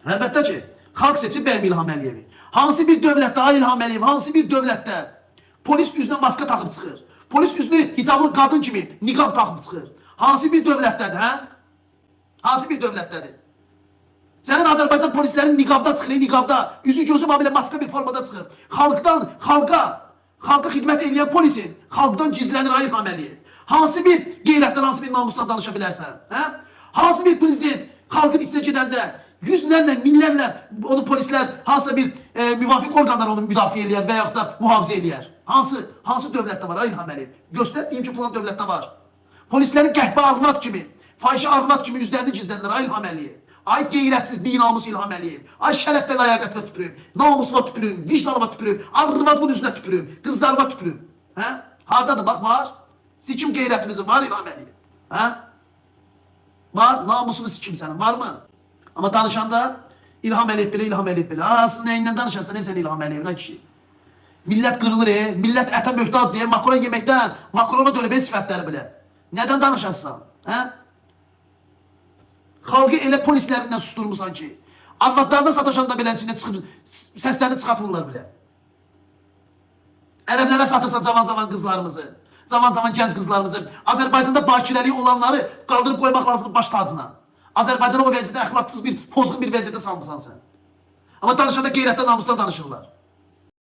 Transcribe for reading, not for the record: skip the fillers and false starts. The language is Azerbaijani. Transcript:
Əlbəttə ki, xalq seçib bəyəm İlham Əliyevi. Hansı bir dövlətdə ay İlham Əliyev, hansı bir dövlətdə polis üzünə maska taxıb çıxır? Polis üzünü hicablı qadın kimi niqab taxıb çıxır. Hansı bir dövlətdədir, hə? Hansı bir dövlətdədir? Sənin Azərbaycan polislərinin niqabda çıxır, niqabda, üzü gözü var belə maska bir formada çıxır. Xalqdan, xalqa, xalqa xidmət eləyən polisin xalqdan gizlənir ay İlham Əliyev. Hansı bir qeyrətdən, hansı bir namusdan danışa bilərsən, hə? Hansı bir prezident xalqın içinə gedəndə yüzlərlə, minlərlə onu polislər hansısa bir müvafiq orqanlar onu müdafiə eləyər və yaxud da mühafizə eləyər. Hansı dövlətdə var ay İlham Əliyev? Göstər deyim ki, filan dövlətdə var. Polislərin qəhbə arvad kimi, fahişə arvad kimi üzlərini gizlənirlər ay İlham Əliyev. Ay qeyrətsiz, binamus İlham Əliyev. Ay şərəf və ləyaqətimə tüpürüm, namusuma tüpürüm, vicdanıma tüpürüm, arvadımın üzünə tüpürüm, qızlarıma tüpürüm. Hə? Hardadır bax var. Sikim qeyrətimizin var İlham Əliyev. Hə? Var, namusunu sikim sənin, var mı? Amma danışanda İlham Əliyev belə, İlham Əliyev belə. Ha, sən nəyindən danışırsan, ey sən İlham Əliyev, nə kişi? Millət qırılır, millət ətə möhtac deyə makaron yeməkdən, makarona dönüb sifətləri belə. Nədən danışırsan? Hə? Xalqı elə polislərindən susturmusan ki, arvadlarına sataşanda belə içində çıxıb səslərini çıxartmırlar belə. Ərəblərə satırsan cavan-cavan qızlarımızı, cavan-cavan gənc qızlarımızı. Azərbaycanda bakirəliyi olanları qaldırıb qoymaq lazımdır baş tacına. Azərbaycanı o vəziyyətə əxlaqsız bir, pozğun bir vəziyyətə salmısan sən. Amma danışanda qeyrətdən, namusdan danışırlar.